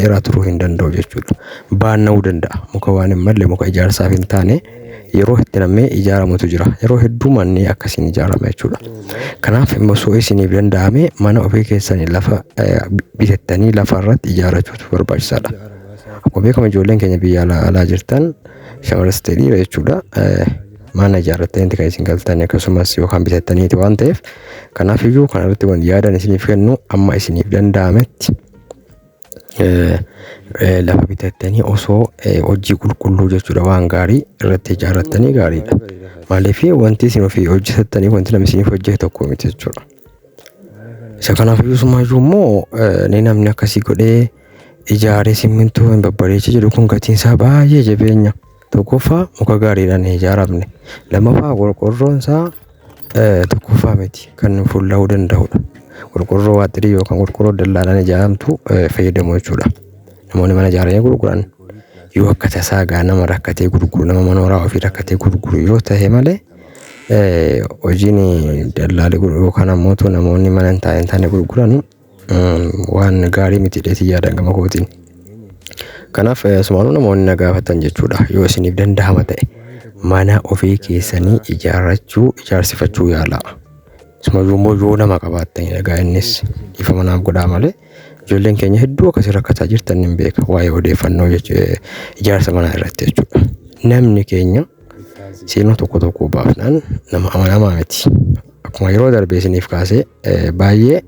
dheeraa turuu hin danda'u jechuudha. Baanna'uu danda'a. Muka waan hin malle, muka ijaarsaaf hin taane yeroo itti nam'ee ijaaramutu jira. Yeroo hedduu manni akkasiin ijaarama jechuudha. Kanaaf osoo isiniif danda'ame mana ofii keessanii lafa bitattanii lafa irratti ijaarrachuutu barbaachisaadha. Akkuma beekamu ijoolleen keenya biyya alaa jirtan, shamaras ta'e dhiira jechuudha, mana ijaarrattaniiti kan isin galtan, akkasumas yookaan bitattaniiti waan ta'eef, kanaaf iyyuu kana irratti wanti yaadan isiniif kennu, amma isiniif danda'ametti lafa bitattanii osoo hojii qulqulluu jechuudha, waan gaarii irratti ijaarrattanii gaariidha. Maaliif, wanti isin ofii hojjetattanii wanti namni isiniif hojjete tokko miti jechuudha. Isa kanaaf iyyuu sumaayyuu immoo ni namni akkasii godhee ijaaree simmintoo hin babbareechee jedhu kun gatiin isaa baay'ee jabeenya. Tokkoffaa, muka gaariidhaan hin ijaaramne. Lammaffaa, qorqorroon isaa tokkoffaa miti, kan fulla'uu danda'udha. Qorqorroo waaxirii yookaan qorqorroo dallaadhaan ijaaramtu fayyadamu jechuudha. Namoonni mana ijaaranii gurguran yoo akka tasaa gaa nama rakkatee gurguru, nama mana horaa ofii rakkatee gurguru yoo ta'e malee, hojiin dallaalee yookaan ammoo namoonni mana hin taane gurguran waan gaarii miti jedheetii yaadan gama kootiin. Kanaaf sumaanuu namoonni na gaafatan jechuudha, yoo isiniif danda'ama ta'e mana ofii keessanii ijaarrachuu, ijaarsifachuu yaalaa. Sumayyuu immoo yoo nama qabaattanii dhagaa, innis dhiifama naaf godhaa malee, ijoolleen keenya hedduu akkasii rakkataa jirtan hin beeka waa'ee odeeffannoo ijaarsa manaa irratti jechuudha. Namni keenya seenuu tokko tokko baafnaan nama amanamaa miti. Akkuma yeroo darbee isiniif kaasee, baay'ee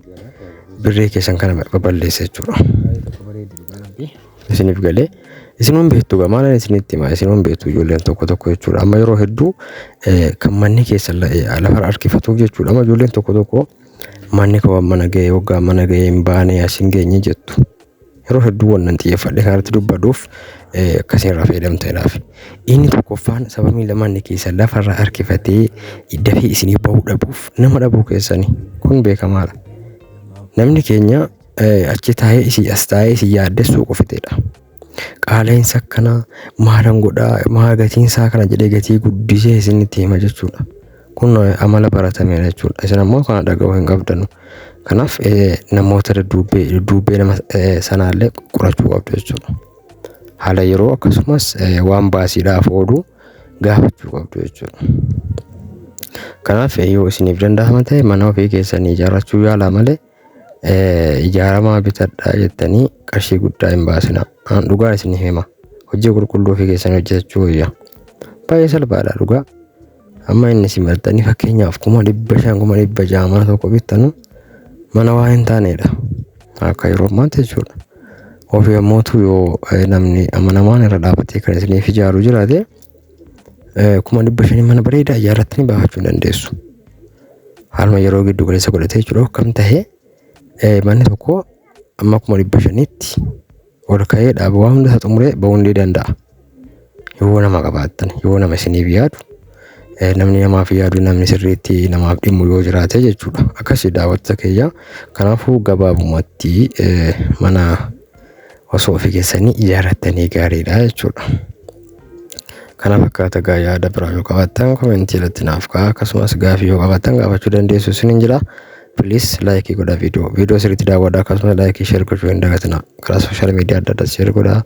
birrii keessan kana babal'eessa jechuudha. Isiniif galee, isinuun beektu gaa, maalan isinitti hima, isinuun beektu ijoolleen tokko tokko jechuudha. Amma yeroo hedduu kan manni keessan lafarra harkifatuuf jechuudha. Amma ijoolleen tokko tokko manni koo mana ga'ee, waggaa mana ga'ee hin baane, as hin geenye jettu. Yeroo hedduu wannan xiyyeeffadhe kanatti dubbadhuuf akkasiin irraa fayyadamtaniidhaaf. Inni tokkoffaan, sababii manni keessan lafarra harkifatee dafee isinii bahuu dhabuuf, nama dhabuu keessanii, kun beekamaadha. Namni keenya achi taa'ee isii as taa'ee isii yaaddessuu qofitedha. Qaala'insa akkanaa maalan godhaa, maa gatiin isaa kana jedhee gatii guddisee isinitti hima jechuudha. Kun amala baratamedha jechuudha. Isin ammoo kana dhaga'uu hin qabdanu. Kanaaf namoota dudduubbee dudduubbee nama sanaallee qorachuu qabdu jechuudha. Haala yeroo akkasumas waan baasiidhaaf oolu gaafachuu qabdu jechuudha. Kanaaf yoo isiniif danda'ama ta'e mana ofii keessanii ijaarrachuu yaalaa malee ijaaramaa bitadhaa jettanii qarshii guddaa hin baasinaa. An dhugaa isinii hima. Hojii qulqulluu ofii keessanii hojjetachuu wayya. Baay'ee salphaadha dhugaa. Amma inni isin maxxanii fakkeenyaaf 500,000, 600,000 mana tokko bittanu mana waa hin taanedha. Akka yeroo ammaatti jechuudha. Ofii ammootu yoo namni amanamaan irra dhaabatee kan isiniif ijaaru jiraate, 500,000 mana bareedaa ijaarrattanii baafachuu hin dandeessu. Haaluma yeroo giddu galeessa godhatee jechuudha. Akkam tahee manni tokko amma 500,000tti ol ka'ee dhaabu, waan hunda isaa xumuree bahuu ni danda'a. Yoo nama qabaattan, yoo nama isiniif yaadu, namni namaaf yaadu, namni sirriitti namaaf dhimmu yoo jiraate jechuudha. Akkasii daawwattoota kiyya. Kanaafuu gabaabumatti mana osoo ofii keessanii ijaarrattanii gaariidha jechuudha. Kana fakkaata gaa. Yaada biraa yoo qabaattan comment irratti naaf ka'a, akkasumas gaafii yoo qabaattan gaafachuu dandeessu isiniin jira. Please like godhaa, viidiyoo sirriitti daawwadhaa, akkasumas like, share gochuu hin dagatinaa. Karaa social media adda addaa share godhaa.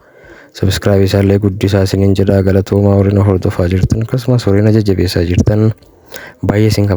Subscribe isaallee guddisaa isiniin jedha. Galatoomaa, warreen hordofaa jirtan, akkasumas warreen jajjabeessaa jirtan, baay'ee isin.